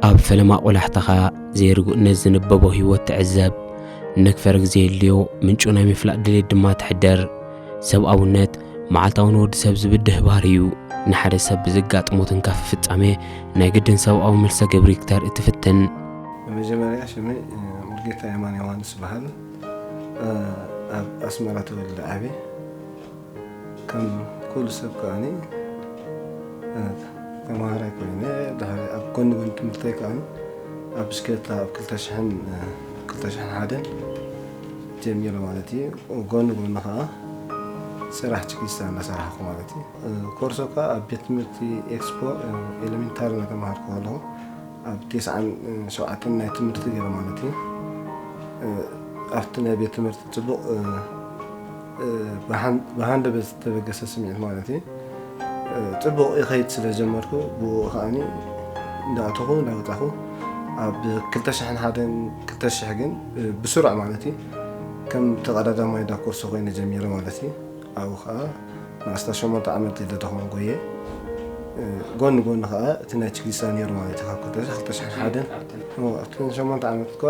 ኣብ ፈለማ ቆላሕታኻ ዘይርጉእነት ዝንበቦ ህይወት ትዕዘብ። ነክፈር ግዜ የድልዮ፣ ምንጩ ናይ ምፍላጥ ድሌት ድማ ትሕደር። ሰብኣውነት መዓልታዊ ንወዲ ሰብ ዝብድህ ባህሪ እዩ። ንሓደ ሰብ ብዘጋጥሞ ተንካፊ ፍጻሜ ናይ ግድን ሰብኣዊ መልሰ ግብሪ ክተርኢ ትፍትን። መጀመርያ ሽመይ ሙልጌታ የማን ዮሃንስ ይበሃል። ኣብ ኣስመራ ተወልደ ዓብየ። ከም ኩሉ ሰብ ከኣኒ ተምሃራይ ኮይነ ድሕሪ ኣብ ጎኒ ጎኒ ትምህርተይ ከኣኒ ኣብ ብሽክለታ ኣብ ክልተ ሽሕን ክልተ ሽሕን ሓደን ጀሚረ ማለት እዩ። ጎኒ ጎኒ ከዓ ስራሕ ችኪስታ እናሰራሕኩ ማለት እዩ። ኮርሶ ከዓ ኣብ ቤት ትምህርቲ ኤክስፖ ኤሌሜንታሪ እናተምሃርኩ ከለኹ ኣብ ቴስዓን ሸውዓተን ናይ ትምህርቲ ገለ ማለት እዩ። ኣብቲ ናይ ቤት ትምህርቲ ፅቡቕ ብሃንደበት ዝተበገሰ ስምዒት ማለት እዩ። ፅቡቕ ይኸይድ ስለ ጀመርኩ ብኡ ከዓኒ እንዳእተኹ እንዳወፃኹ ኣብ ክልተ ሽሕን ሓደን ክልተ ሽሕ ግን ብስሩዕ ማለት እዩ ከም ተቐዳዳማይ ዳኮርሶ ኮይነ ጀሚረ ማለት እዩ። ኣብኡ ከዓ ንኣስታት ሸሞንተ ዓመት ገለ ደኾን ጎየ። ጎኒ ጎኒ ከዓ እቲ ናይ ችግሪሳ ነይሩ ማለት እዩ። ካብ ክልተ ሽሕን ሓደን ኣብተን ሸሞንተ ዓመት እኳ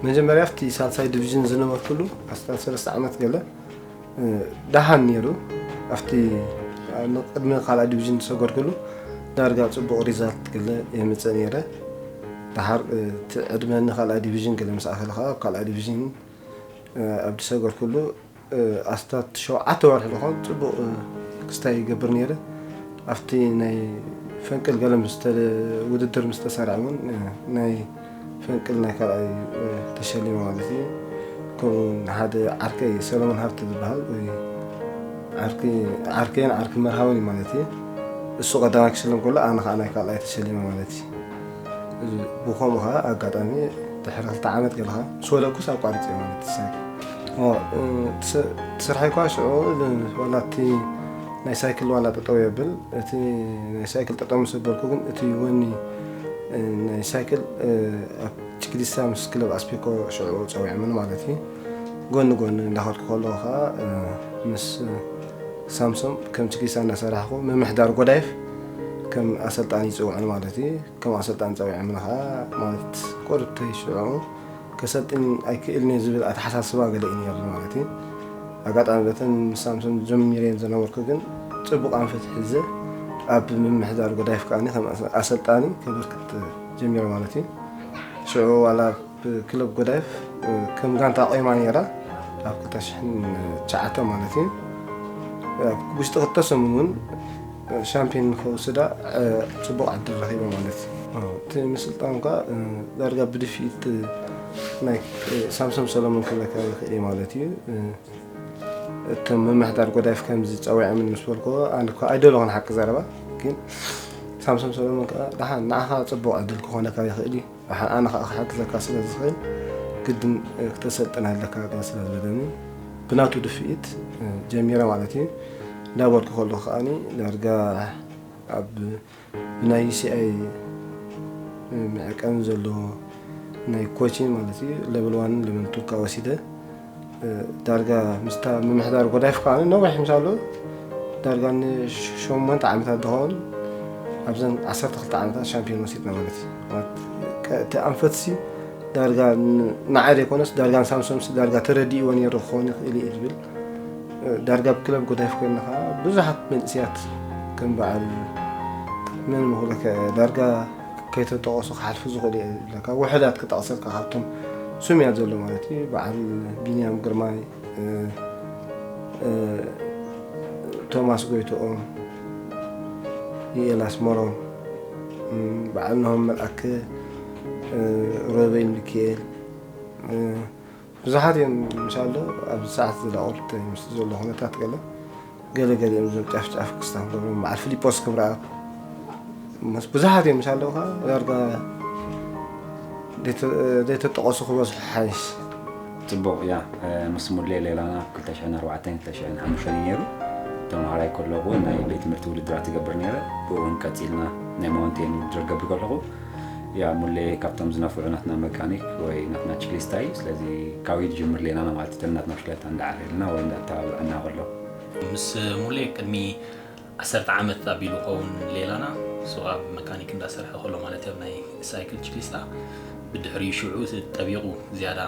መጀመርያ ኣብቲ ሳልሳይ ዲቪዥን ዝነበርኩሉ ኣስታት ሰለስተ ዓመት ገለ ደሓን ነይሩ። ኣብቲ ቅድሚ ካልኣይ ዲቪዥን ዝሰገድኩሉ ዳርጋ ፅቡቕ ሪዛልት ገለ የምፅእ ነይረ። ደሓር እቲ ዕድመ ንካልኣይ ዲቪዥን ገለ ምስ ኣኸለ ከዓ ኣብ ካልኣይ ዲቪዥን ኣብ ዝሰገድኩሉ ኣስታት ሸውዓተ ወርሒ ዝኾን ፅቡቕ ክስታይ ይገብር ነይረ። ኣብቲ ናይ ፈንቅል ገለ ምስ ውድድር ምስ ተሰራ እውን ናይ ፈንቅል ናይ ካልኣይ ተሸሊመ ማለት እዩ። ከምኡ ሓደ ዓርከይ ሰለሞን ሃብቲ ዝበሃል ዓርከይን ዓርኪ መርሃውን እዩ ማለት እዩ። እሱ ቀዳማይ ክሽለም ከሎ ኣነ ከዓ ናይ ካልኣይ ተሸሊመ ማለት እዩ። ብኸምኡ ከዓ ኣጋጣሚ ድሕሪ ክልተ ዓመት ገለኻ ምስ ወደቅኩስ ኣቋሪፀ ማለት እዩ። ሳይክል ስርሐይ እኳ ሽዑ ዋላ እቲ ናይ ሳይክል ዋላ ጠጠው የብል። እቲ ናይ ሳይክል ጠጠው ምስ በልኩ ግን እቲ ወኒ ናይ ሳይክል ኣብ ችግዲሳ ምስ ክለብ ኣስፒኮ ሽዑ ፀዊዖምን ማለት እዩ። ጎኒ ጎኒ እንዳኸድኩ ከለኹ ከዓ ምስ ሳምሶም ከም ችግዲሳ እናሰራሕኩ ምምሕዳር ጎዳይፍ ከም ኣሰልጣኒ ይፅውዑን ማለት እዩ። ከም ኣሰልጣኒ ፀዊዖምኒ ከዓ ማለት ቁርብተይ ሽዑ ከሰልጥን ኣይክእልን እየ ዝብል ኣተሓሳስባ ገለ እዩ ነይሩ ማለት እዩ። ኣጋጣሚ በተን ምስ ሳምሶም ጀሚረን ዝነበርኩ ግን ፅቡቕ ኣንፈት ሒዘ ኣብ ምምሕዳር ጎዳይፍ ከዓ ከም ኣሰልጣኒ ከበርክት ጀሚረ ማለት እዩ። ሽዑ ዋላ ክለብ ጎዳይፍ ከም ጋንታ ቆይማ ነይራ ኣብ ክልተ ሽሕን ትሽዓተ ማለት እዩ። ኣብ ውሽጢ ክልተ ሰሙን እውን ሻምፒዮን ንከወስዳ ፅቡቕ ዕድል ረኺበ ማለት እዩ። እቲ ምስልጣን እኳ ዳርጋ ብድፊት ናይ ሳምሶም ሰለሞን ክብለካ ይኽእል ማለት እዩ። እቶም ምምሕዳር ጎዳይፍ ከምዚ ፀዊዖምን ምስ በልኮ ኣነ እኳ ኣይደለኹን ሓቂ ዘረባ ግን ሳምሶም ሰለሞን ከዓ ደሓን ንዓኻ ፅቡቕ ዕድል ክኾነካ ይኽእል እዩ። ኣነ ከዓ ክሓግዘካ ስለ ዝኽእል ግድን ክተሰልጥን ኣለካ ስለ ዝበለኒ ብናቱ ድፍኢት ጀሚረ ማለት እዩ። እንዳበልኩ ከለኹ ከዓኒ ዳርጋ ኣብ ብናይ ዩሲኣይ መዕቀኒ ዘለዎ ናይ ኮቺን ማለት እዩ ለብል ዋንን ለብል ቱን ከዓ ወሲደ ዳርጋ ምስታ ምምሕዳር ጎዳይፍ ከዓ ነዊሕ ምሳሉ ዳርጋ ንሸሞንተ ዓመታት ዝኸውን ኣብዘን ዓሰርተ ክልተ ዓመታት ሻምፒዮን ወሲድና ማለት እዩ። እቲ ኣንፈትሲ ዳርጋ ንዓይ ዘይኮነስ ዳርጋ ንሳምሶምሲ ዳርጋ ተረዲእዎ ነይሩ ክኸውን ይኽእል እዩ ዝብል ዳርጋ ብክለብ ጎዳይፍ ኮይንኻ ብዙሓት መንእስያት ከም በዓል መን ምኽለከ ዳርጋ ከይተጠቐሱ ክሓልፉ ዝኽእሉ እየ ዝብለካ ውሕዳት ክጠቕሰልካ ካብቶም ስሙያት ዘሎ ማለት እዩ በዓል ቢንያም ግርማይ ቶማስ ጎይትኦም፣ ይኤል ኣስመሮም፣ በዓል ናሆም መልኣከ፣ ሮቤል ሚኪኤል ብዙሓት እዮም። ምሻሎ ኣብዚ ሰዓት ዝለቆልተ ምስ ዘሎ ኩነታት ገለ ገለ ገሊኦም እዞም ጫፍ ጫፍ ክስታን ገሎም በዓል ፊሊጶስ ክብረኣብ ምስ ብዙሓት እዮም ምሻሎ ከዓ ዳርጋ ዘይተጠቐሱ ክበዝሑ ሓይሽ ፅቡቕ እያ። ምስ ሙሌ ሌላና ክልተ ሽሕን ኣርባዕተን ክልተ ሽሕን ሓሙሽተን እዩ ነይሩ። ተምሃራይ ከለኹ እውን ናይ ቤት ትምህርቲ ውድድራት ትገብር ነይረ። ብኡ እውን ቀፂልና ናይ ማውንቴን ውድድር ገብር ከለኹ ያ ሙሌ ካብቶም ዝነፍዑ ናትና መካኒክ ወይ ናትና ችክሊስታ እዩ። ስለዚ ካበይ ትጅምር ሌላና ማለት እተን ናትና ብሽክለታ እንዳዓረልና ወይ እንዳተባብዐና ከሎ ምስ ሙሌ ቅድሚ ዓሰርተ ዓመት ኣቢሉ ከውን ሌላና እሱ ኣብ መካኒክ እንዳሰርሐ ከሎ ማለት ኣብ ናይ ሳይክል ችክሊስታ ብድሕሪ ሽዑ ጠቢቑ ዝያዳ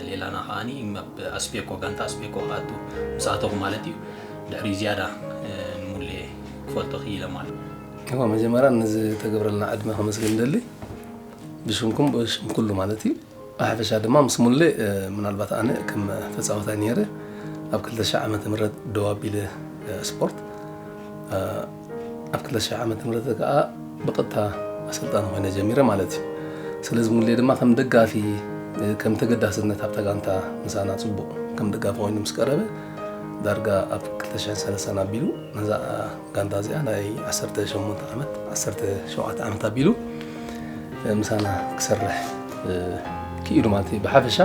ሌላና ከዓኒ ኣብ ኣስፔኮ ጋንታ ኣስፔኮ ክኣቱ ምስ ኣተኹ ማለት እዩ። ድሕሪ ዝያዳ ንሙሌ ክፈልጦ ክኢለ ማለት እዩ። እዋ መጀመርያ ንዝተገብረልና ዕድመ ከመስግን ደሊ ብሽምኩም ብሽም ኩሉ ማለት እዩ። ብሓፈሻ ድማ ምስ ሙሌ ምናልባት ኣነ ከም ተፃወታይ ነይረ ኣብ ክልተ ሽሕ ዓመተ ምህረት ደው ኣቢለ ስፖርት ኣብ ክልተ ሽሕ ዓመተ ምህረት ከዓ ብቐጥታ ኣሰልጣኒ ኮይነ ጀሚረ ማለት እዩ። ስለዚ ሙሌ ድማ ከም ደጋፊ ከም ተገዳስነት ኣብታ ጋንታ ምሳና ፅቡቕ ከም ደጋፊ ኮይኑ ምስ ቀረበ ዳርጋ ኣብ ክልተ ሽሕን ሰለስተን ኣቢሉ ነዛ ጋንታ እዚኣ ናይ ዓሰርተ ሸሞንተ ዓመት ዓሰርተ ሸውዓተ ዓመት ኣቢሉ ምሳና ክሰርሕ ክኢሉ ማለት እዩ። ብሓፈሻ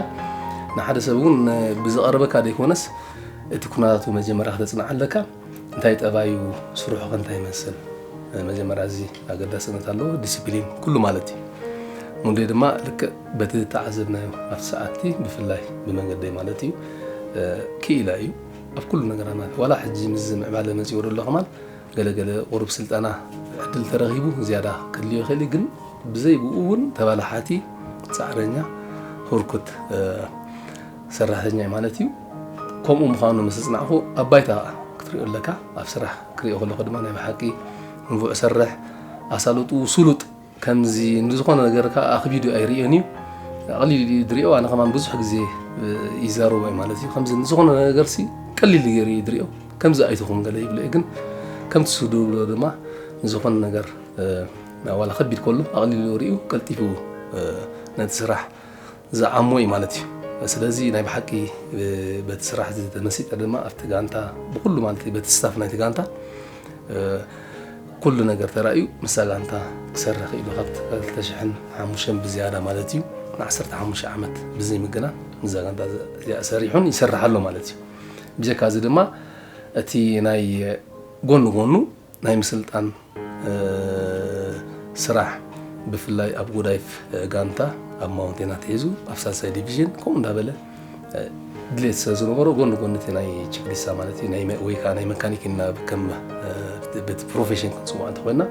ንሓደ ሰብ እውን ብዝቐረበካ ዘይኮነስ እቲ ኩነታቱ መጀመርያ ክተፅንዓ ኣለካ። እንታይ ጠባዩ፣ ስርሑ ከ እንታይ ይመስል፣ መጀመርያ እዚ ኣገዳስነት ኣለዎ። ዲሲፕሊን ኩሉ ማለት እዩ። ሙንዴ ድማ ልክዕ በቲ ዝተዓዘብናዮ ኣብቲ ሰዓትቲ ብፍላይ ብመንገደይ ማለት እዩ ክኢላ እዩ ኣብ ኩሉ ነገራት ማለት ዋላ ሕጂ ምስ ምዕባለ መፂኡ ዘሎ ከማን ገለገለ ቁሩብ ስልጠና ዕድል ተረኺቡ ዝያዳ ክድልዮ ይኽእል እዩ። ግን ብዘይ ብኡ እውን ተባላሓቲ ፃዕረኛ ህርኩት ሰራሕተኛ ማለት እዩ። ከምኡ ምዃኑ ምስ ኣፅናዕኹ ኣብ ባይታ ክትሪኦ ኣለካ። ኣብ ስራሕ ክሪኦ ከለኹ ድማ ናይ ብሓቂ ንፉዕ ሰርሕ ኣሳልጡ ስሉጥ ከምዚ ንዝኾነ ነገር ከዓ ኣኽቢዱ ኣይርእዮን እዩ። ኣቕሊሉ እዩ ዝሪኦ። ኣነ ከማን ብዙሕ ግዜ ይዛረቦ ማለት እዩ። ከምዚ ንዝኾነ ነገርሲ ቀሊል ገይሩ እዩ ዝሪኦ። ከምዚ ኣይትኹን ገለ ይብሎ እዩ። ግን ከምቲ ስዱ ብሎ ድማ ንዝኾነ ነገር ዋላ ከቢድ ከሎ ኣቕሊሉ ሪኡ ቀልጢፉ ነቲ ስራሕ ዝዓሞ እዩ ማለት እዩ። ስለዚ ናይ ብሓቂ በቲ ስራሕ እዚ ተመሲጠ ድማ ኣብቲ ጋንታ ብኩሉ ማለት በቲ ስታፍ ናይቲ ጋንታ ኩሉ ነገር ተራእዩ ምስዛ ጋንታ ክሰርሕ ክኢሉ ካብ ክልተ ሽሕን ሓሙሽተን ብዝያዳ ማለት እዩ ን ዓሰርተ ሓሙሽተ ዓመት ብዘይ ምግናን ምስዛ ጋንታ እዚኣ ሰሪሑን ይሰርሕ ኣሎ ማለት እዩ። ብጀካ እዚ ድማ እቲ ናይ ጎኒ ጎኑ ናይ ምስልጣን ስራሕ ብፍላይ ኣብ ጎዳይፍ ጋንታ ኣብ ማውንቴን ኣትሒዙ ኣብ ሳልሳይ ዲቪዥን ከምኡ እንዳበለ ድሌት ስለ ዝነበሮ ጎኒ ጎኒ እቲ ናይ ችክሊሳ ማለት እዩ ወይ ከዓ ናይ መካኒክ ኢና ከም በቲ ፕሮፌሽን ክንፅውዖ እንተኮይና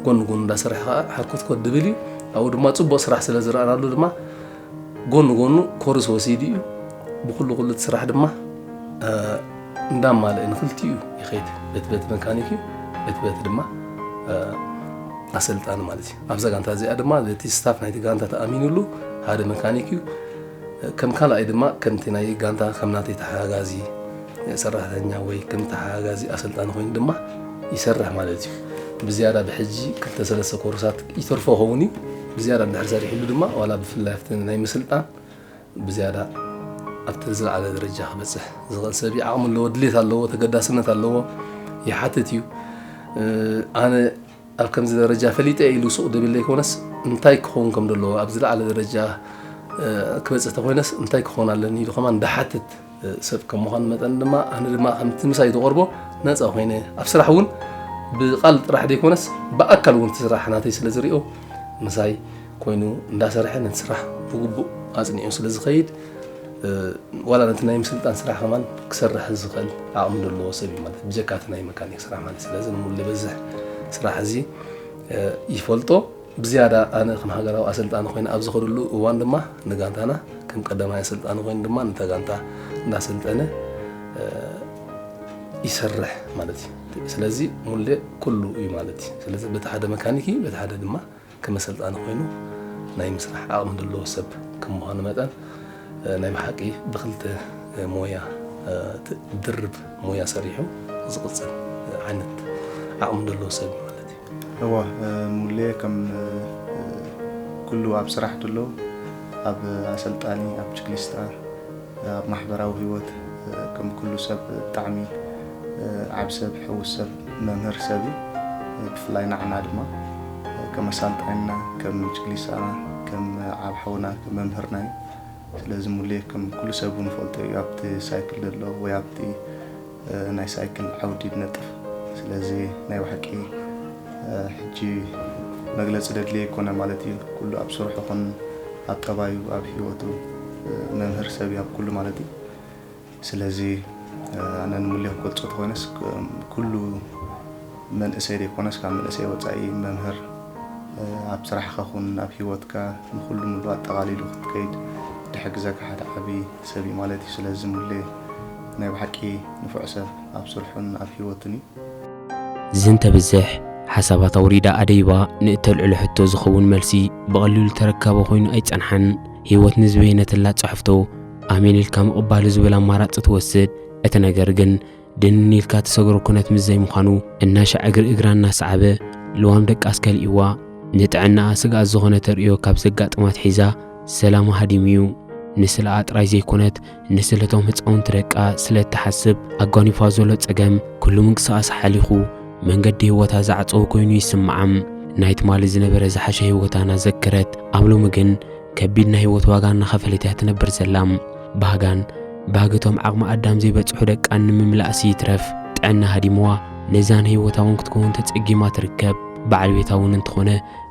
ጎኒ ጎኒ እንዳሰርሐ ከዓ ሓርኮት ኮት ድብል እዩ። ኣብኡ ድማ ፅቡቅ ስራሕ ስለ ዝረኣናሉ ድማ ጎኒ ጎኑ ኮርስ ወሲዱ እዩ። ብኩሉ ኩሉ እቲ ስራሕ ድማ እንዳማልአ ንክልቲኡ ይኸይድ። በቲ በቲ መካኒክ እዩ፣ በቲ በቲ ድማ ኣሰልጣኒ ማለት እዩ። ኣብዛ ጋንታ እዚኣ ድማ እቲ ስታፍ ናይቲ ጋንታ ተኣሚኑሉ ሓደ መካኒክ እዩ። ከም ካልኣይ ድማ ከምቲ ናይ ጋንታ ከም ናተይ ተሓጋጋዚ ሰራሕተኛ ወይ ከም ተሓጋጋዚ ኣሰልጣኒ ኮይኑ ድማ ይሰርሕ ማለት እዩ። ብዝያዳ ብሕጂ ክልተ ሰለስተ ኮርሳት ይተርፎ ኸውን እዩ። ብዝያዳ እንድሕር ሰሪሕሉ ድማ ዋላ ብፍላይ ኣብቲ ናይ ምስልጣን ብዝያዳ ኣብቲ ዝለዓለ ደረጃ ክበፅሕ ዝኽእል ሰብ እዩ። ዓቕሚ ኣለዎ፣ ድሌት ኣለዎ፣ ተገዳስነት ኣለዎ፣ ይሓትት እዩ። ኣነ ኣብ ከምዚ ደረጃ ፈሊጠ ኢሉ ሱቕ ድብል ዘይኮነስ እንታይ ክኸውን ከም ዘለዎ ኣብ ዝለዓለ ደረጃ ክበፅሕ ተኮይነስ እንታይ ክኸውን ኣለኒ ኢሉ ከማን እንዳሓትት ሰብ ከም ምዃኑ መጠን ድማ ኣነ ድማ ከምቲ ምሳይ ዝቐርቦ ነፃ ኮይነ ኣብ ስራሕ እውን ብቃል ጥራሕ ዘይኮነስ ብኣካል እውን እቲ ስራሕ ናተይ ስለ ዝሪኦ ምሳይ ኮይኑ እንዳሰርሐ ነቲ ስራሕ ብግቡእ ኣፅኒዑ ስለ ዝኸይድ ዋላ ነቲ ናይ ምስልጣን ስራሕ ከማን ክሰርሕ ዝኽእል ዓቕሚ ዘለዎ ሰብ እዩ ማለት ብጀካ እቲ ናይ መካኒክ ስራሕ ማለት ስለዚ ንሙሉ ዝበዝሕ ስራሕ እዚ ይፈልጦ። ብዝያዳ ኣነ ከም ሃገራዊ ኣሰልጣኒ ኮይነ ኣብ ዝኸደሉ እዋን ድማ ንጋንታና ከም ቀዳማይ ኣሰልጣኒ ኮይኑ ድማ ነታ ጋንታ እንዳሰልጠነ ይሰርሕ ማለት እዩ። ስለዚ ሙሌ ኩሉ እዩ ማለት እዩ። ስለዚ በቲ ሓደ መካኒክ እዩ፣ በቲ ሓደ ድማ ከም ኣሰልጣኒ ኮይኑ ናይ ምስራሕ ዓቕሚ ዘለዎ ሰብ ከም ምዃኑ መጠን ናይ ብሓቂ ብክልተ ሞያ ድርብ ሞያ ሰሪሑ ዝቕፅል ዓይነት ዓቕሚ ዘለዎ ሰብ ማለት እዩ። እወ ሙሌ ከም ኩሉ ኣብ ስራሕ ድሎ ኣብ ኣሰልጣኒ ኣብ ችክሊስታ ኣብ ማሕበራዊ ህይወት ከም ኩሉ ሰብ ብጣዕሚ ዓብ ሰብ ሕውስ ሰብ መምህር ሰብ እዩ። ብፍላይ ንዓና ድማ ከም ኣሳልጣንና ከም ችክሊስታና ከም ዓብ ሓውና ከም መምህርና እዩ። ስለዚ ሙሌ ከም ኩሉ ሰብ እውን ይፈልጦ እዩ ኣብቲ ሳይክል ዘሎ ወይ ኣብቲ ናይ ሳይክል ዓውዲ ይነጥፍ። ስለዚ ናይ ብሓቂ ሕጂ መግለፂ ደድልየ ኣይኮነ ማለት እዩ። ኩሉ ኣብ ስርሑ ኹን ኣብ ጠባዩ ኣብ ህይወቱ መምህር ሰብ እዩ ኣብ ኩሉ ማለት እዩ። ስለዚ ኣነ ንሙሌ ክገልፆ ተኮይነስ ኩሉ መንእሰይ ዘይኮነስ ካብ መንእሰይ ወጻኢ መምህር፣ ኣብ ስራሕካ ኩን ኣብ ህይወትካ ንኹሉ ሙሉ ኣጠቓሊሉ ክትከይድ ድሕግዘካ ሓደ ዓቢ ሰብ እዩ ማለት እዩ። ስለዚ ሙሌ ናይ ብሓቂ ንፉዕ ሰብ ኣብ ስርሑን ኣብ ህይወቱን እዩ። ዝንተ ብዝሕ ሓሳባት ኣውሪዳ ኣደይባ ንእተልዕሎ ሕቶ ዝኸውን መልሲ ብቐሊሉ ተረካቦ ኮይኑ ኣይጸንሓን። ህይወት ንዝበየነትላ ጽሕፍቶ ኣሜን ኢልካ ምቕባሉ ዝብል ኣማራጺ ትወስድ። እቲ ነገር ግን ድንን ኢልካ ትሰግሮ ኩነት ምስ ዘይምዃኑ እናሻዕ እግሪ እግራ እናሰዓበ ልዋም ደቃስ ከሊእዋ ንጥዕናኣ ስግኣት ዝኾነ ተርእዮ ካብ ዘጋጥማ ኣትሒዛ ሰላማ ሃዲሙ እዩ። ንስለኣ ጥራይ ዘይኮነት ንስለቶም ህፃውንቲ ደቃ ስለ እትሓስብ ኣጓኒፋ ዘሎ ፀገም ኩሉ ምንቅስቓስ ሓሊኹ መንገዲ ህይወታ ዝዓፀወ ኮይኑ ይስምዓ። ናይ ትማሊ ዝነበረ ዝሓሸ ህይወታ እናዘከረት ኣብ ሎሚ ግን ከቢድ ናይ ህይወት ዋጋ እናኸፈለት እያ ትነብር ዘላ። ባህጋን ባህግቶም ዓቕሚ ኣዳም ዘይበፅሑ ደቃን ንምምላእሲ ይትረፍ ጥዕና ሃዲምዋ ነዛን ህይወታ እውን ክትከውን ተፀጊማ ትርከብ። በዓል ቤታ እውን እንተኾነ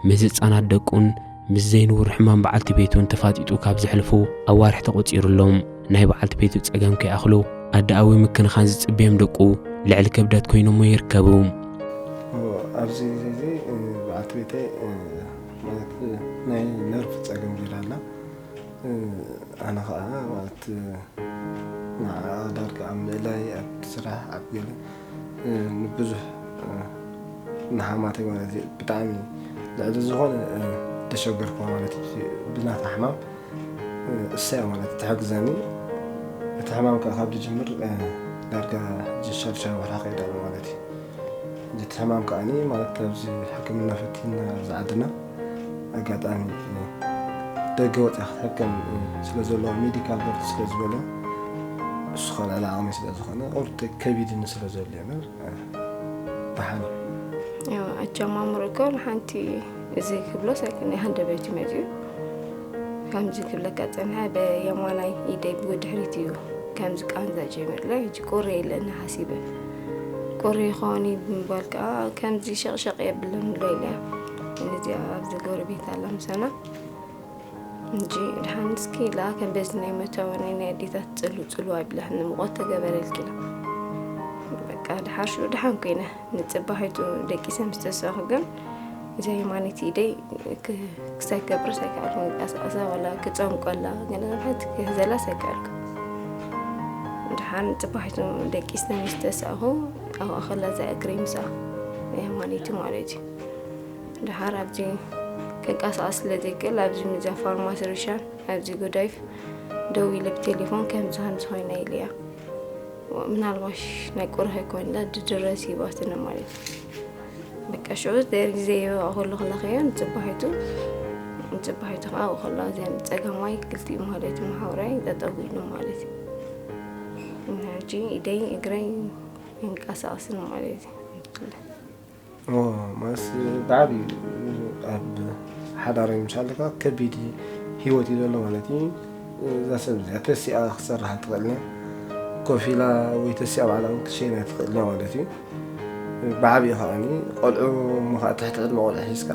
ምስ ህፃናት ደቁን ምስ ዘይንውር ሕማም በዓልቲ ቤቱን ተፋጢጡ ካብ ዘሕልፉ ኣዋርሕ ተቖፂሩ ኣሎ። ናይ በዓልቲ ቤቱ ፀገም ከይኣኽሎ ኣደኣዊ ምክንኻን ዝፅበዮም ደቁ ልዕሊ ክብደት ኮይኖሞ ይርከቡ። ኣብዚ ግዜ እዚ በዓልቲ ቤተይ ማለት ናይ ነርፍ ፀገም ገይራ ኣላ። ኣነ ከዓ ማለት ንዓ ዳርጋ ኣብ ምእላይ ኣብ ስራሕ ኣብ ገለ ንብዙሕ ንሓማተይ ማለት እዩ ብጣዕሚ ልዕሊ ዝኾነ ተሸገርኩ ማለት እዩ ብናታ ሕማም እሰያ ማለት ትሕግዘኒ እቲ ሕማም ከዓ ካብ ዝጅምር ዳርጋ ሕጂ ሻድሻይ ወርሓ ከይዳ ኣሎ ማለት እዩ እቲ ሕማም ከዓኒ ማለት ኣብዚ ሕክምና ፈቲና ዝዓድና ኣጋጣሚ ደገ ወፅያ ክትሕከም ስለ ዘለዋ ሜዲካል ቦርድ ስለ ዝበሎ እሱ ከዓ ልዕሊ ዓቕሚ ስለ ዝኾነ ቁርጥ ከቢድኒ ስለ ዘሎ እምበር ደሓን እዩ። ያው ኣጀማምሩ እኮ ንሓንቲ እዚ ክብሎስ ኣይኮነ ሃንደበት እዩ መፅኡ። ከምዚ ክብለካ ፀንሐ ብየማናይ ኢደይ ብድሕሪት እዩ ከምዚ ቃንዛ ጀሚርለ ሕጂ ቁሪ የለኒ ሓሲበ ቁሪ ይኸውን እዩ ብምባል ከዓ ከምዚ ሸቕሸቕ የብለን ብሎ ኢለ እዚ ኣብዚ ጎረቤት ኣላ ምሳና እንጂ ድሓን እስኪ ኢላ ከም በዚ ናይ መታወኒ ናይ ኣዴታት ፅሉ ፅሉ ኣይብላሕኒ ሙቐት ተገበረልኪ ኢላ በቃ ድሓር ሽኡ ድሓን ኮይነ ንፅባሒቱ ደቂሰ ምስ ተሳኹ ግን እዚ ሃይማኖት ኢደይ ክሳይ ክገብርስ ኣይከኣልኩ ቀስቀሳ ዋላ ክፀምቆላ ገለ ንብረት ክህዘላስ ኣይከኣልኩ ድሓር ንፅባሒቱ ደቂስተ ምስ ተሳኹ ኣብኣ ከላ እዛ እግረይ ምስኣ ሃይማኖት ማለት እዩ ድሓር ኣብዚ ክንቀሳቐስ ስለ ዘይክእል ኣብዚ ምዛ ፋርማሲ ሪሻን ኣብዚ ጉዳይፍ ደው ኢለ ብቴሌፎን ከምዚ ከምዚ ኮይና ኢለያ ምናልባሽ ናይ ቁርሀ ኮይንላ ድድረስ ሂባትና ማለት እዩ በቃ ሽዑ ደር ግዜ ይበቃ ከሎ ክለኸዮ ንፅባሒቱ ንፅባሒቱ ከዓ ከሎ እዚኣ ፀጋማይ ክልቲኡ ማለት እዩ ማሓውራይ ጠጠው ኢሉ ማለት እዩ ሕጂ ኢደይ እግረይ ይንቀሳቀስን ማለት እዩ ማስ ብዓብዩ ኣብ ሓዳር ምሻለካ ከቢድ ህይወት እዩ ዘሎ ማለት እዩ እዛ ሰብ እዚኣ ተሲኣ ክሰርሕ ትኽእል ኮፍ ኢላ ወይ ተሲኣ ባዕላ ክትሸይና ትኽእል ማለት እዩ ብዓብዩ ከዓኒ ቆልዑ ምኻ ትሕቲ ዕድመ ቆልዑ ሒዝካ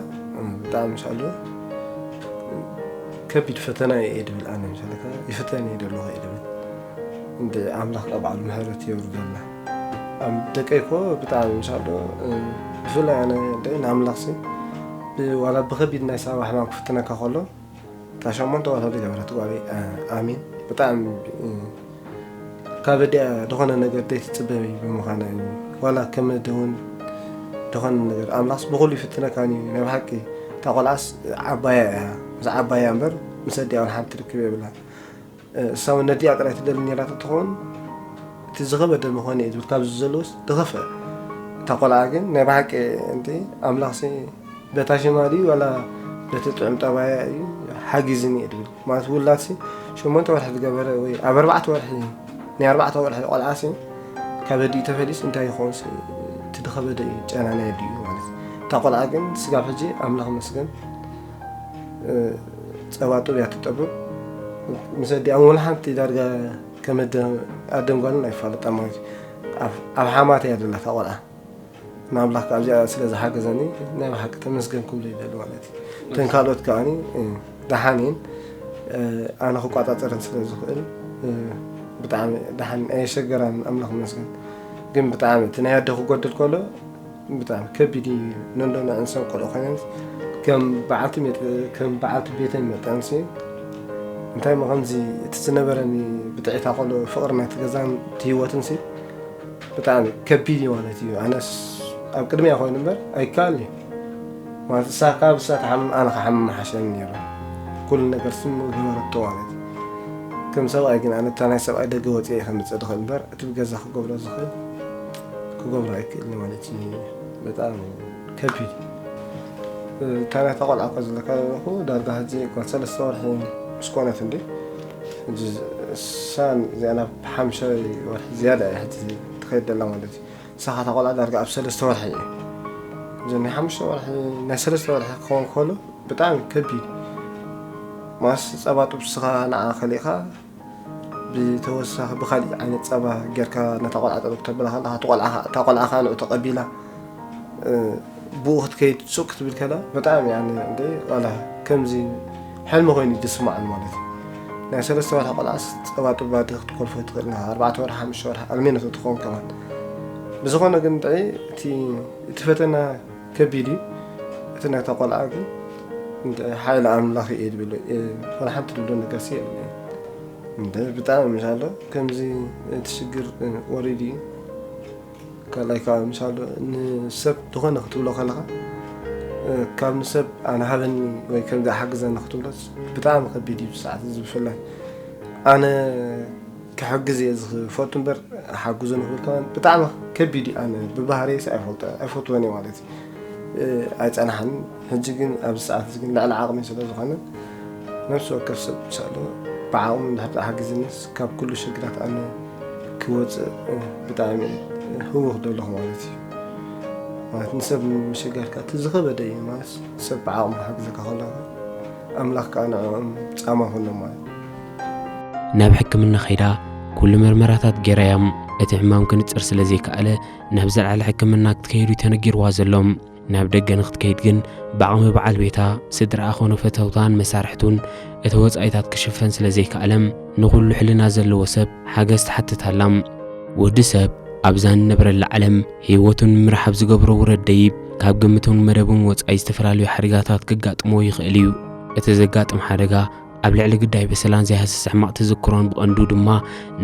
ብጣዕሚ ምሻሉ ከቢድ ፈተና እየ ድብል ኣነ ምሻለካ ይፍተን እየ ደለኹ እየ ድብል እንደ ኣምላኽ ካብ በዓል ምሕረት የውርደልና ደቀይ ኮ ብጣዕሚ ምሻሎ ብፍላይ ኣነ ንኣምላኽሲ ዋላ ብኸቢድ ናይ ሳባ ሕማም ክፍትነካ ከሎ እታ ሸሞንተ ወርሒ ዝገበረት ጓለይ ኣሚን ብጣዕሚ ካብ ኣዲኣ ዝኾነ ነገር ዘይትፅበብ ብምዃና እዩ ዋላ ከመደ እውን ዝኾነ ነገር ኣምላኽስ ብኩሉ ይፍትነካ እዩ ናይ ብሓቂ እታ ቆልዓስ ዓባያ እያ ምስ ዓባያ እምበር ምስ ኣዲኣ እውን ሓንቲ ርክብ የብላን እሳ እውን ነዲኣ ጥራይ ትደሊ ነይራ ተትኸውን እቲ ዝኸበደ ምኾነ እዩ ዝብል ካብዚ ዘለውስ ዝኸፍአ እታ ቆልዓ ግን ናይ ብሓቂ እንቲ ኣምላኽሲ በታ ሽማ ድዩ ዋላ በቲ ጥዑም ጠባያ እዩ ሓጊዝኒ እየ ድብል ማለት ውላድሲ ሸሞንተ ወርሒ ዝገበረ ወይ ኣብ ኣርባዕተ ወርሒ ናይ ኣርባዕተ ወርሒ ቆልዓሲ ካብ ኣዲኡ ተፈሊስ እንታይ ይኸውን እቲ ዝኸበደ እዩ ጨና ናይ ኣዲኡ ማለት እታ ቆልዓ ግን ስጋብ ሕጂ ኣምላኽ መስገን ፀባ ጡብ እያ ትጠብብ ምስ ኣዲኣ እውን ሓንቲ ዳርጋ ከም ኣደም ጓልን ኣይፋለጣ ማለት እዩ ኣብ ሓማት እያ ዘለታ ቆልዓ ንኣምላኽ ካብዚኣ ስለ ዝሓገዘኒ ናይ ብሓቂ ተመስገን ክብሎ ይደሊ ማለት እዩ እተን ካልኦት ከዓኒ ደሓን እየን ኣነ ክቋፃፀረን ስለ ዝኽእል ብጣዕሚ ደሓን ኣየሸገራን ኣምላኽ መስገን ግን ብጣዕሚ እቲ ናይ ኣደ ክጎድል ከሎ ብጣዕሚ ከቢድ እዩ። ነንዶ ንዕንሰን ቆልዑ ኮይነን ከም በዓልቲ መጥ-፣ ከም በዓልቲ ቤተን መጠንሲ እንታይ ሞ ከምዚ እቲ ዝነበረኒ ብጥዒታ ቆልዑ ፍቕሪ ናይቲ ገዛን እቲ ህይወትንሲ ብጣዕሚ ከቢድ እዩ ማለት እዩ። ኣነስ ኣብ ቅድሚያ ኮይኑ እምበር ኣይከኣል እዩ ማለት እሳ ካብ እሳ ትሓምም ኣነ ክሓምም ሓሸኒ ነይሩ። ኩሉ ነገር ስም ግበረቶ ማለት እዩ። ከም ሰብኣይ ግን ኣነ እታ ናይ ሰብኣይ ደገ ወፂአ ከምፅእ ድኽእል እምበር እቲ ብገዛ ክገብሮ ዝኽእል ክገብሮ ኣይክእልን ማለት እዩ። በጣም ከቢድ እዩ። እታ ናይታ ቆልዓ እኳ ዝብለካ ዘለኹ ዳርጋ ሕጂ እኳ ሰለስተ ወርሒ ምስ ኮነት እንዲ ሕጂ እሳን እዚኣ ናብ ሓምሻይ ወርሒ ዝያዳ እያ ሕጂ ትኸይድ ዘላ ማለት እዩ። ንሳ ኸታ ቆልዓ ዳርጋ ኣብ ሰለስተ ወርሒ እዩ። እዚ ናይ ሓሙሽተ ወርሒ ናይ ሰለስተ ወርሒ ክኸውን ከሎ ብጣዕሚ ከቢድ እዩ። ማስ ጸባ ጥብስኻ ንዓ ከሊእኻ ብተወሳኺ ብኻሊእ ዓይነት ጸባ ጌርካ ነታ ቆልዓ ጠጠው ክተብላ ከለኻ፣ እቲ ቆልዓ ኸ-፣ እታ ቆልዓ ኸኣ ንዑ ተቐቢላ፣ እ፣ ብኡ ክትከይድ ሱቕ ክትብል ከላ፣ ብጣዕሚ፣ ያኒ፣ እንደ ዋላ ከምዚ ሕልሚ ኮይኑ እዩ ዝስምዓኒ ማለት እዩ። ናይ ሰለስተ ወርሒ ቆልዓስ ጸባ ጥባ ድኻ ክትኮልፎ ትኽእል ኢኻ፣ ኣርባዕተ ወርሒ፣ ሓሙሽተ ወርሒ፣ ኣልሜኖ ተትኸውን ከማን። ብዝኾነ ግን፣ እንድዒ፣ እቲ፣ እቲ ፈተና ከቢድ እዩ። እቲ ናይታ ቆልዓ ግን፣ እንድዒ፣ ሓይሊ ኣምላኽ እየ ዝብል፣ እ፣ ዋላ ሓንቲ ዝብሎ ነገርሲ የብለይን። እንደ ብጣዕሚ ምሻሎ ከምዚ እቲ ሽግር፣ እ፣ ወሪዱ እዩ። ካልኣይ ከዓ ምሻሎ ንሰብ ዝኾነ ክትብሎ ከለኻ፣ እ፣ ካብ ንሰብ ኣነ ሃበኒ ወይ ከምዚ ሓግዘኒ ክትብሎስ ብጣዕሚ ከቢድ እዩ ብሰዓት እዚ ብፍላይ። ኣነ ክሕግዝ እየ ዝፈቱ እምበር ሓግዙ ንኽብል ከማን ብጣዕሚ ከቢድ እዩ። ኣነ ብባህርየስ ኣይፈልጦ-፣ ኣይፈትዎን እየ ማለት እዩ። እ፣ ኣይጸናሕን። ሕጂ ግን ኣብዚ ሰዓት እዚ ግን ልዕሊ ዓቕሚ ስለ ዝኾነ ነፍሲ ወከፍ ሰብ ምሳሉ ብዓቕሙ እንድሕር ተሓጊዝንስ ካብ ኩሉ ሽግራት ኣነ ክወፅእ፣ እ፣ ብጣዕሚ፣ እ፣ ህውኽ ዘለኹ ማለት እዩ። ማለት ንሰብ ምሽጋርካ እቲ ዝኸበደ እዩ ማለት ሰብ ብዓቕሙ ክሕግዘካ ከሎ ኣምላኽ ከዓ ንዕኦም ጻማ ይኹኖም ማለት እዩ። ናብ ሕክምና ከይዳ ኩሉ መርመራታት ገይራያ። እቲ ሕማም ክንጽር ስለ ዘይከኣለ ናብ ዝለዓለ ሕክምና ክትከይድ እዩ ተነጊርዋ ዘሎ። ናብ ደገ ንክትከይድ ግን ብዓቕሚ በዓል ቤታ፣ ስድራኣ ኮነ ፈተውታን መሳርሕቱን እቲ ወጻኢታት ክሽፈን ስለ ዘይከኣለ ንኹሉ ሕልና ዘለዎ ሰብ ሓገዝ ትሓትት ኣላ። ወዲ ሰብ ኣብዛ ንነብረላ ዓለም ህይወቱ ንምራሕ ኣብ ዝገብሮ ውረድ ደይብ ካብ ግምቱን መደቡን ወጻኢ ዝተፈላለዩ ሓደጋታት ክጋጥሞ ይኽእል እዩ። እቲ ዘጋጥም ሓደጋ ኣብ ልዕሊ ግዳይ በሰላን ዘይሃስስ ሕማቕ ተዘክሮን ብቐንዱ ድማ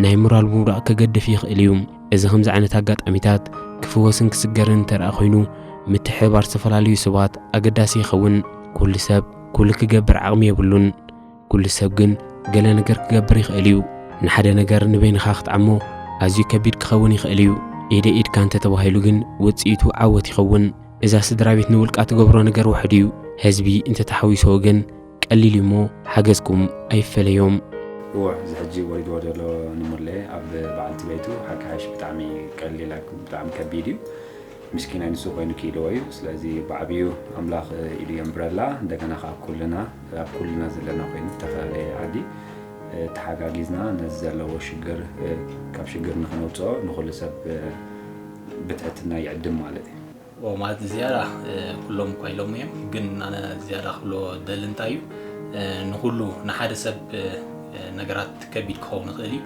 ናይ ሞራል ምውዳቕ ከገድፍ ይኽእል እዩ። እዚ ከምዚ ዓይነት ኣጋጣሚታት ክፍወስን ክስገርን እንተደኣ ኮይኑ ምትሕብባር ዝተፈላለዩ ሰባት ኣገዳሲ ይኸውን። ኩሉ ሰብ ኩሉ ክገብር ዓቕሚ የብሉን። ኩሉ ሰብ ግን ገለ ነገር ክገብር ይኽእል እዩ። ንሓደ ነገር ንበይንኻ ክትዓሞ ኣዝዩ ከቢድ ክኸውን ይኽእል እዩ። ኢደ ኢድካ እንተተባሂሉ ግን ውጽኢቱ ዓወት ይኸውን። እዛ ስድራ ቤት ንውልቃ ትገብሮ ነገር ውሑድ እዩ። ህዝቢ እንተተሓዊስዎ ግን ቀሊል እዩ እሞ ሓገዝኩም ኣይፈለዮም። እወ፣ እዚ ሕጂ ወሪድዎ ዘሎ ንሙሌ ኣብ በዓልቲ ቤቱ ሓቂ ሓይሽ ብጣዕሚ ቀሊል ኣይኮን፣ ብጣዕሚ ከቢድ እዩ። ምስኪናይ ንሱ ኮይኑ ክኢልዎ እዩ። ስለዚ ብዓብዩ ኣምላኽ ኢዱ የንብረላ። እንደገና ከዓ ኩልና ኣብ ኩልና ዘለና ኮይኑ ዝተፈላለየ ዓዲ ተሓጋጊዝና ነዚ ዘለዎ ሽግር ካብ ሽግር ንክነውፅኦ ንኩሉ ሰብ ብትሕትና ይዕድም ማለት እዩ። ኦ ማለት ዝያዳ ኩሎም እኳ ኢሎም እዮም፣ ግን ኣነ ዝያዳ ክብሎ ደሊ እንታይ እዩ፣ ንኩሉ ንሓደ ሰብ ነገራት ከቢድ ክኸውን ይኽእል እዩ፣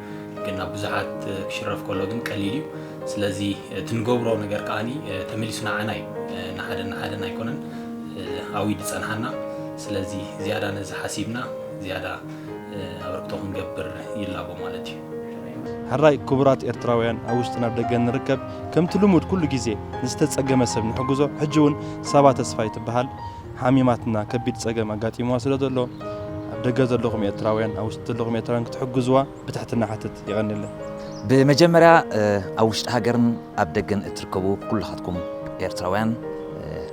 ግን ናብ ብዙሓት ክሽረፍ ከሎ ግን ቀሊል እዩ። ስለዚ እቲ ንገብሮ ነገር ከዓኒ ተመሊሱ ንዓና እዩ፣ ንሓደን ንሓደን ኣይኮነን ኣውዩ ዝጸንሓና። ስለዚ ዝያዳ ነዚ ሓሲብና ዝያዳ ኣበርክቶ ክንገብር ይላቦ ማለት እዩ። ሕራይ ክቡራት ኤርትራውያን ኣብ ውሽጥን ኣብ ደገን ንርከብ፣ ከምቲ ልሙድ ኩሉ ግዜ ንዝተጸገመ ሰብ ንሕግዞ። ሕጂ እውን ሳባ ተስፋይ ትበሃል ሓሚማትና ከቢድ ጸገም ኣጋጢምዋ ስለ ዘሎ ኣብ ደገ ዘለኹም ኤርትራውያን ኣብ ውሽጢ ዘለኹም ኤርትራውያን ክትሕግዝዋ ብትሕትና ይሓትት። የቐንየለይ። ብመጀመርያ ኣብ ውሽጢ ሃገርን ኣብ ደገን እትርከቡ ኩልኻትኩም ኤርትራውያን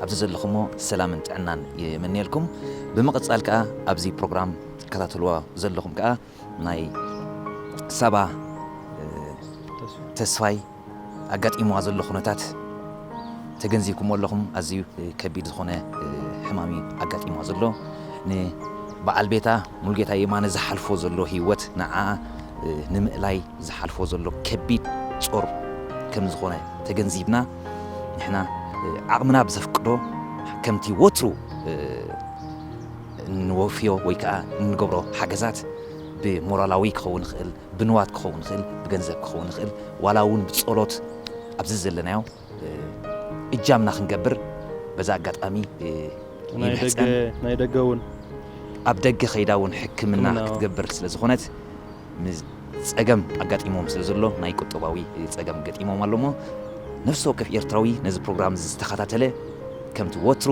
ኣብዚ ዘለኹሞ ሰላምን ጥዕናን ይምነየልኩም። ብምቕጻል ከኣ ኣብዚ ፕሮግራም ትከታተልዋ ዘለኹም ከኣ ናይ ሳባ ተስፋይ ኣጋጢምዋ ዘሎ ኩነታት ተገንዚብኩሞ ኣለኹም። ኣዝዩ ከቢድ ዝኾነ ሕማም እዩ ኣጋጢምዋ ዘሎ። ንበዓል ቤታ ሙሉጌታ የማነ ዝሓልፎ ዘሎ ህይወት ንዓኣ ንምእላይ ዝሓልፎ ዘሎ ከቢድ ጾር ከም ዝኾነ ተገንዚብና ንሕና ዓቕምና ብዘፍቅዶ ከምቲ ወትሩ እንወፍዮ ወይ ከዓ እንገብሮ ሓገዛት ብሞራላዊ ክኸውን ይኽእል፣ ብንዋት ክኸውን ይኽእል፣ ብገንዘብ ክኸውን ይኽእል፣ ዋላ እውን ብጸሎት ኣብዚ ዘለናዮ እጃምና ክንገብር በዛ ኣጋጣሚ እ፣ ናይ ደገ ይምሕጸን። ናይ ደገ እውን ኣብ ደገ ከይዳ እውን ሕክምና ሕክምና ክትገብር ስለ ዝኾነት፣ ምስ ጸገም ኣጋጢሞም ስለ ዘሎ፣ ናይ ቁጠባዊ ጸገም ገጢሞም ኣሎ እሞ፣ ነፍሲ ወከፍ ኤርትራዊ ነዚ ፕሮግራም ዝተኸታተለ፣ ከምቲ ወትሩ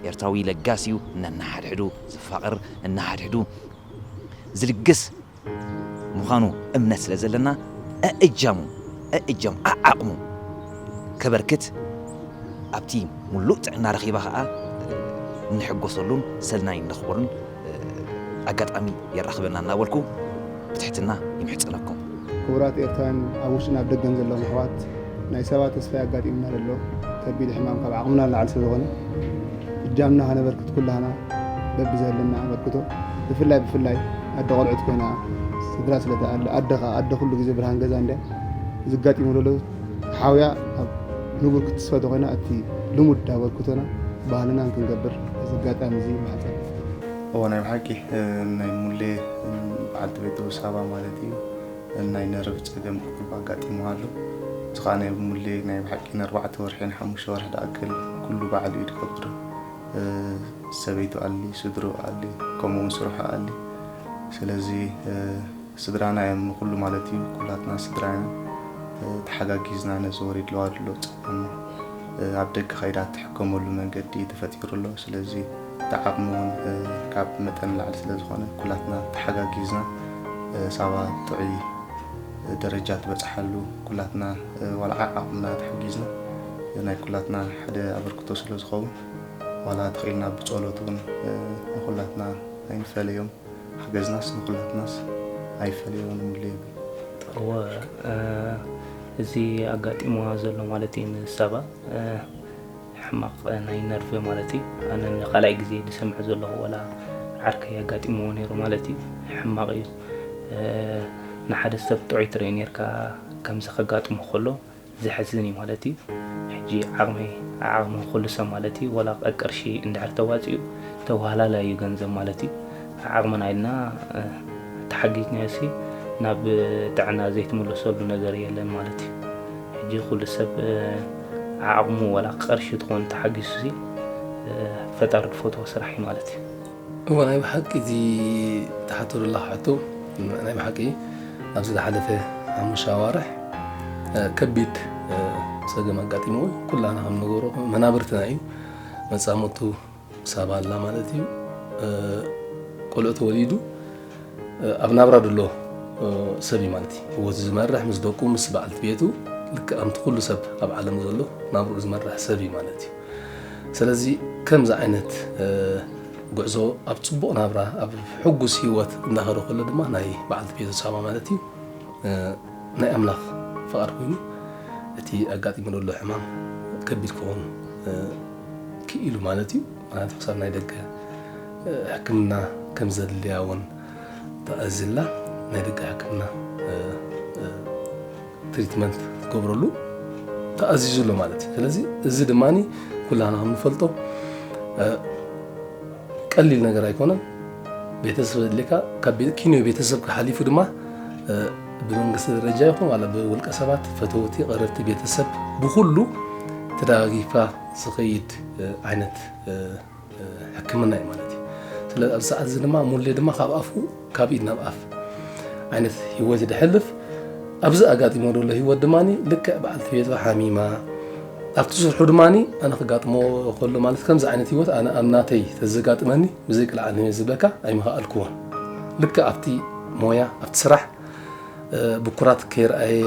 ኤርትራዊ ለጋስ እዩ፣ ነንሓድሕዱ ዝፋቐር፣ ነንሓድሕዱ ዝልግስ ምዃኑ እምነት ስለ ዘለና፣ ኣእጃሙ ኣእጃሙ ኣዓቕሙ ከበርክት፣ ኣብቲ ሙሉእ ጥዕና ረኺባ ኸኣ እንሕጎሰሉን ሰናይ እንረኽበሉን ኣጋጣሚ የራኽበና እናበልኩ ብትሕትና ይምሕጸነኩም። ክቡራት ኤርትራውያን ኣብ ውሽጥን ኣብ ደገን ዘለኹም ኣሕዋት፣ ናይ ሳባ ተስፋይ ኣጋጢሙና ዘሎ ከቢድ ሕማም ካብ ዓቕምና ንላዕሊ ስለ ዝኾነ፣ እጃምና ከነበርክት ኩላህና በብዘለና ኣበርክቶ፣ ብፍላይ ብፍላይ ኣደ ቆልዑት ኮይና ስድራ ስለ ትኣሊ፣ ኣደ ኸኣ፣ ኣደ ኩሉ ግዜ ብርሃን ገዛ እንድያ፣ እዚ ኣጋጢሙ ዘሎ ሓውያ ኣብ ንቡር ክትስፈ ተኾይና፣ እቲ ልሙድ ኣበርክቶና ባህልናን ክንገብር በዚ ኣጋጣሚ እዚ ይማሕጸን። እወ፣ ናይ ብሓቂ፣ እ፣ ናይ ሙሌ፣ እ፣ በዓልቲ ቤቱ ሳባ ማለት እዩ። ናይ ነርቭ ጸገም ቁሩብ ኣጋጢምዋ ኣሎ። እዚ ኸኣ ናይ ሙሌ ናይ ብሓቂ ንኣርባዕተ ወርሒ ንሓሙሽተ ወርሒ ዝኣክል ኩሉ ባዕሉ እዩ ዝገብር። እ፣ ሰበይቱ ኣሊ፣ ስድርኡ ኣሊ፣ ከምኡ እውን ስርሑ ኣሊ። ስለዚ፣ እ፣ ስድራና እዮም ንኹሉ ማለት እዩ። ኩላትና ስድራ ኢና። እ፣ ተሓጋጊዝና ነዚ ወሪድለዋ ዘሎ ጸገም፣ እ፣ ኣብ ደገ ከይዳ እትሕከመሉ መንገዲ ተፈጢሩ ኣሎ። ስለዚ እቲ ዓቕሚ እውን፣ እ፣ ካብ መጠን ንላዕሊ ስለ ዝኾነ፣ ኩላትና ተሓጋጊዝና፣ እ፣ ሳባ ጥዑይ ደረጃ ትበጽሓሉ፣ ኩላትና፣ እ፣ ዋላ ዓዓቕምና ተሓጊዝና፣ እ፣ ናይ ኩላትና ሓደ ኣበርክቶ ስለ ዝኸውን፣ ዋላ ተኽኢልና ብጸሎት እውን፣ እ፣ ንኹላትና ኣይንፈለዮም። ሓገዝናስ ንኹላትናስ ኣይፈለዮን ይብሉ። እወ፣ እ፣ እዚ ኣጋጢምዋ ዘሎ ማለት እዩ ንሳባ፣ እ፣ ሕማቕ ናይ ነርቭ ማለት እዩ። ኣነ ንኻልኣይ ግዜ ዝሰምዕ ዘለኹ፣ ዋላ ዓርከይ ኣጋጢምዎ ነይሩ ማለት እዩ። ሕማቕ እዩ። እ፣ ንሓደ ሰብ ጥዑይ ትርኢ ነርካ፣ ከምዚ ከጋጥሞ ከሎ ዘሕዝን እዩ ማለት እዩ። ሕጂ ዓቕሚ፣ ዓቕሚ ኩሉ ሰብ ማለት እዩ፣ ዋላ ቀ-፣ ቅርሺ እንድሕር ተዋፂኡ ተዋህላላይ እዩ ገንዘብ ማለት እዩ። ዓቕምና ኢልና፣ እ፣ ተሓጊዝናዮሲ ናብ ጥዕና ዘይትምለሰሉ ነገር የለን ማለት እዩ። ሕጂ ኩሉ ሰብ፣ እ፣ ዓቕሙ ዋላ ቅርሺ ትኾን ተሓጊዙሲ፣ እ፣ ፈጣሪ ዝፈትዎ ስራሕ እዩ ማለት እዩ። እወ፣ ናይ ብሓቂ እዚ ትሓቶ ዘለኻ ሕቶ፣ ናይ ብሓቂ ኣብዚ ዝሓለፈ ሓሙሽተ ኣዋርሕ፣ እ፣ ከቢድ፣ እ፣ ጸገም ኣጋጢምዎ። ኩላና ከም ንገብሮ መናብርትና እዩ። መጻምድቱ ሳባ ኣላ ማለት እዩ። እ፣ ቆልዑ ተወሊዱ፣ እ፣ ኣብ ናብራ ዘሎ፣ እ፣ ሰብ እዩ ማለት እዩ። ህይወቱ ዝመርሕ ምስ ደቁ፣ ምስ በዓልቲ ቤቱ፣ ልክዕ ከምቲ ኩሉ ሰብ ኣብ ዓለም ዘሎ ናብርኡ ዝመርሕ ሰብ እዩ ማለት እዩ። ስለዚ ከምዚ ዓይነት፣ እ፣ ጉዕዞ ኣብ ጽቡቕ ናብራ፣ ኣብ ሕጉስ ህይወት እንዳኸደ ከሎ ድማ ናይ በዓልቲ ቤቱ ሳባ ማለት እዩ፣ እ፣ ናይ ኣምላኽ ፍቓድ ኮይኑ እቲ ኣጋጢሙ ዘሎ ሕማም ከቢድ ክኸውን፣ እ፣ ክኢሉ ማለት እዩ። ምኽንያቱ ክሳብ ናይ ደገ፣ እ፣ ሕክምና ከም ዘድልያ እውን ተኣዚዝላ፣ ናይ ደገ ሕክምና፣ እ፣ እ፣ ትሪትመንት ክትገብረሉ ተኣዚዙ ኣሎ ማለት እዩ። ስለዚ እዚ ድማ ኩላና ከም ንፈልጦ፣ እ፣ ቀሊል ነገር ኣይኮነን። ቤተሰብ ኣድልየካ፣ ካብ ቤ-፣ ኪንዮ ቤተሰብ ሓሊፉ ድማ፣ እ፣ ብመንግስቲ ደረጃ ይኹን ዋላ ብውልቀ ሰባት፣ ፈተውቲ፣ ቀረብቲ፣ ቤተሰብ ብኹሉ ተደጋጊፍካ ዝኸይድ፣ እ፣ ዓይነት፣ እ፣ እ፣ ሕክምና እዩ ማለት እዩ። ስለዚ ኣብዚ ሰዓት እዚ ድማ ሙሌ ድማ ካብ ኣፉ፣ ካብ ኢድ ናብ ኣፍ ዓይነት ህይወት እዩ ዝሕልፍ። ኣብዚ ኣጋጢሞ ዘሎ ህይወት ድማ ልክዕ በዓልቲ ቤቱ ሓሚማ፣ ኣብቲ ስርሑ ድማ ኣነ ክጋጥሞ ከሎ ማለት ከምዚ ዓይነት ህይወት ኣነ ኣብ ናተይ ተዘጋጥመኒ ብዘይ ክልዓል ንህይወት ዝብለካ ኣይምኸኣልክዎን። ልክዕ ኣብቲ ሞያ፣ ኣብቲ ስራሕ፣ እ፣ ብኩራት ከይረኣየ፣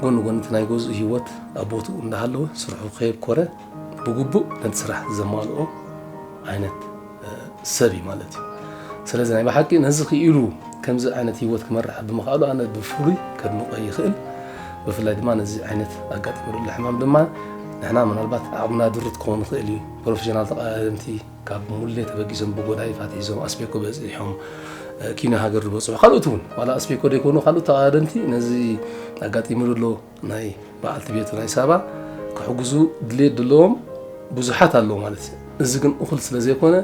ጎኒ ጎኒ እቲ ናይ ገዝኡ ህይወት ኣብ ቦትኡ እንዳሃለወ፣ ስርሑ ከየብኮረ፣ ብግቡእ ነቲ ስራሕ ዘማልኦ ዓይነት፣ እ፣ ሰብ እዩ ማለት እዩ። ስለዚ ናይ ብሓቂ ነዚ ክኢሉ ከምዚ ዓይነት ህይወት ክመርሕ ብምኽኣሉ ኣነ ብፍሉይ ከድንቖ ይኽእል። ብፍላይ ድማ ነዚ ዓይነት ኣጋጢሙ ዘሎ ሕማም ድማ ንሕና ምናልባት ዓቕምና ድሩት ክኸውን ይኽእል እዩ። ፕሮፌሽናል ተቐዳደምቲ ካብ ሙሌ ተበጊሶም ብጎዳይፍ ኣትሒዞም ኣስቤኮ በጺሖም፣ እ፣ ኪኖ ሃገር ዝበጽሑ ካልኦት እውን ዋላ ኣስቤኮ ዘይኮኑ ካልኦት ተቐዳደምቲ ነዚ ኣጋጢሙ ዘሎ ናይ በዓልቲ ቤቱ ናይ ሳባ ክሕግዙ ድሌት ዘለዎም ብዙሓት ኣለዉ ማለት እዩ። እዚ ግን እኹል ስለ ዘይኮነ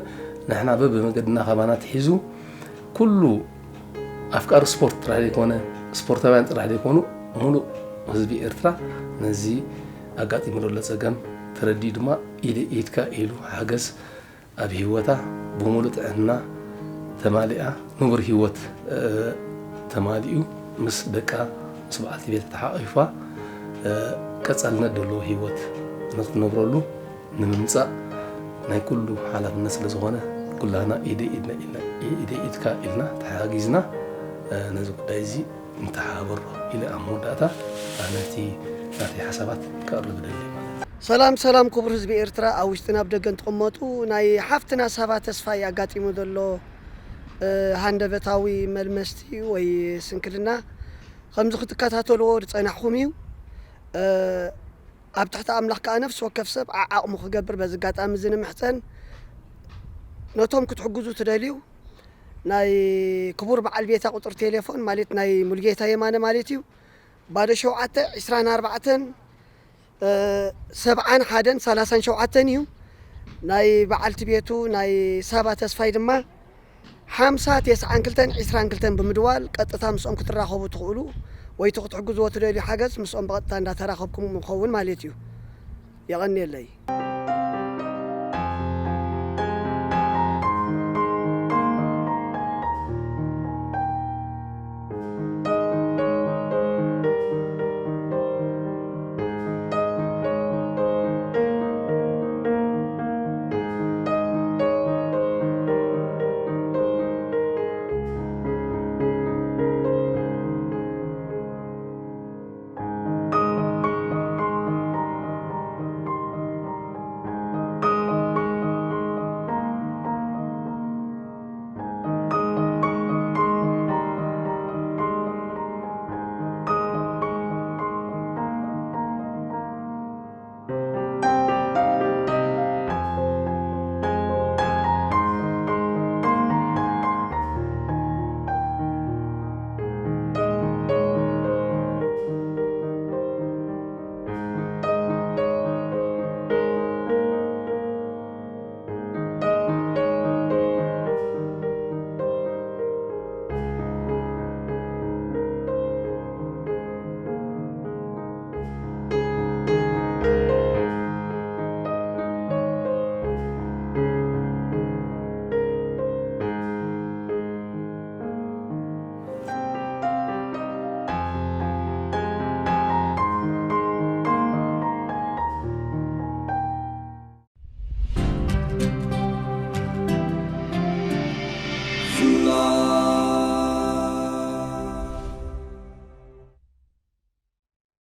ንሕና በብመገድና ካባና ትሒዙ ኩሉ ኣፍቃሪ ስፖርት ጥራሕ ዘይኮነ፣ ስፖርታውያን ጥራሕ ዘይኮኑ፣ ሙሉእ ህዝቢ ኤርትራ ነዚ ኣጋጢሙ ዘሎ ጸገም ተረዲኡ ድማ ኢደ ኢድካ ኢሉ ሓገዝ ኣብ ህይወታ ብምሉእ ጥዕና ተማሊኣ ንቡር ህይወት ተማሊኡ ምስ ደቃ ምስ በዓልቲ ቤት ተሓቒፋ ቀጻልነት ዘለዎ ህይወት ንክትነብረሉ ንምምጻእ ናይ ኩሉ ሓላፍነት ስለ ዝኾነ ኩላና ኢደ ኢድና ኢልና ኢደ ኢድካ ኢልና ተሓጋጊዝና ነዚ ጉዳይ እዚ እንተሓባበሮ ኢለ ኣብ መወዳእታ ኣነቲ ናተይ ሓሳባት ከቕርብ እደሊ ማለት እዩ። ሰላም ሰላም ክቡር ህዝቢ ኤርትራ ኣብ ውሽጥን ኣብ ደገን ትቕመጡ ናይ ሓፍትና ሳባ ተስፋይ ኣጋጢሙ ዘሎ ሃንደበታዊ መልመስቲ ወይ ስንክልና ከምዚ ክትከታተልዎ ዝጸናሕኹም እዩ። ኣብ ትሕቲ ኣምላኽ ከኣ ነፍሲ ወከፍ ሰብ ዓዓቕሙ ክገብር በዚ ኣጋጣሚ እዚ ንምሕጸን ነቶም ክትሕግዙ ትደልዩ ናይ ክቡር በዓል ቤታ ቁጽሪ ቴሌፎን ማለት ናይ ሙልጌታ የማነ ማለት እዩ። ባዶ ሸውዓተ ዒስራን ኣርባዕተን ሰብዓን ሓደን ሰላሳን ሸውዓተን እዩ። ናይ በዓልቲ ቤቱ ናይ ሳባ ተስፋይ ድማ ሓምሳ ተስዓን ክልተን ዒስራን ክልተን ብምድዋል ቀጥታ ምስኦም ክትራኸቡ ትኽእሉ ወይ እቲ ክትሕግዝዎ ትደልዩ ሓገዝ ምስኦም ብቐጥታ እንዳተራኸብኩም ይኸውን ማለት እዩ። የቐንየለይ።